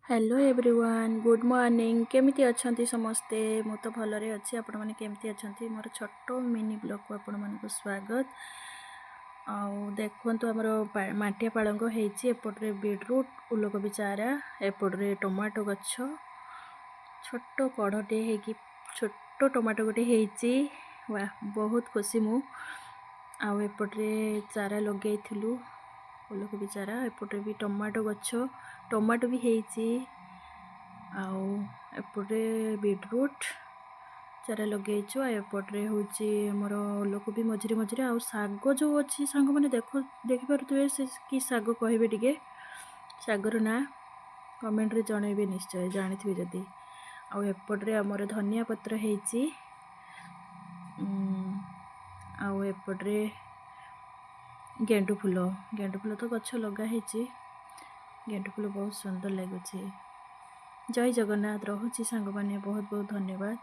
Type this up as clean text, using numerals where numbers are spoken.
Hello everyone, good morning. କେମିତି ଅଛନ୍ତି ସମସ୍ତେ? ମୁଁ ତ ଭଲରେ ଅଛି। ଆପଣମାନେ କେମିତି ଅଛନ୍ତି? ମୋର ଛୋଟ ମିନି ବ୍ଲଗ୍କୁ ଆପଣମାନଙ୍କୁ ସ୍ୱାଗତ। ଆଉ ଦେଖନ୍ତୁ, ଆମର ମାଟିଆ ପାଳଙ୍ଗ ହେଇଛି, ଏପଟରେ ବିଟ୍ରୁଟ୍, ଉଲକୋବି ଚାରା, ଏପଟରେ ଟମାଟୋ ଗଛ, ଛୋଟ କଢ଼ଟେ ହେଇକି ଛୋଟ ଟମାଟୋ ଗୋଟେ ହେଇଛି। ବା, ବହୁତ ଖୁସି ମୁଁ। ଆଉ ଏପଟରେ ଚାରା ଲଗେଇଥିଲୁ, ଫୁଲକୋବି ଚାରା। ଏପଟରେ ବି ଟମାଟୋ ଗଛ, ଟମାଟୋ ବି ହେଇଛି। ଆଉ ଏପଟେ ବିଟ୍ରୁଟ୍ ଚାରା ଲଗେଇଛୁ। ଆଉ ଏପଟରେ ହେଉଛି ଆମର ଓଲକୋବି ମଝିରେ ମଝିରେ। ଆଉ ଶାଗ ଯେଉଁ ଅଛି, ସାଙ୍ଗମାନେ ଦେଖ, ଦେଖିପାରୁଥିବେ, ସେ କି ଶାଗ କହିବେ ଟିକେ? ଶାଗର ନାଁ କମେଣ୍ଟରେ ଜଣେଇବେ ନିଶ୍ଚୟ, ଜାଣିଥିବେ ଯଦି। ଆଉ ଏପଟରେ ଆମର ଧନିଆ ପତ୍ର ହେଇଛି। ଆଉ ଏପଟରେ ଗେଣ୍ଡୁ ଫୁଲ। ଗେଣ୍ଡୁ ଫୁଲ ତ ଗଛ ଲଗା ହେଇଛି। ଗେଣ୍ଡୁ ଫୁଲ ବହୁତ ସୁନ୍ଦର ଲାଗୁଛି। ଜୟ ଜଗନ୍ନାଥ। ରହୁଛି ସାଙ୍ଗମାନେ, ବହୁତ ବହୁତ ଧନ୍ୟବାଦ।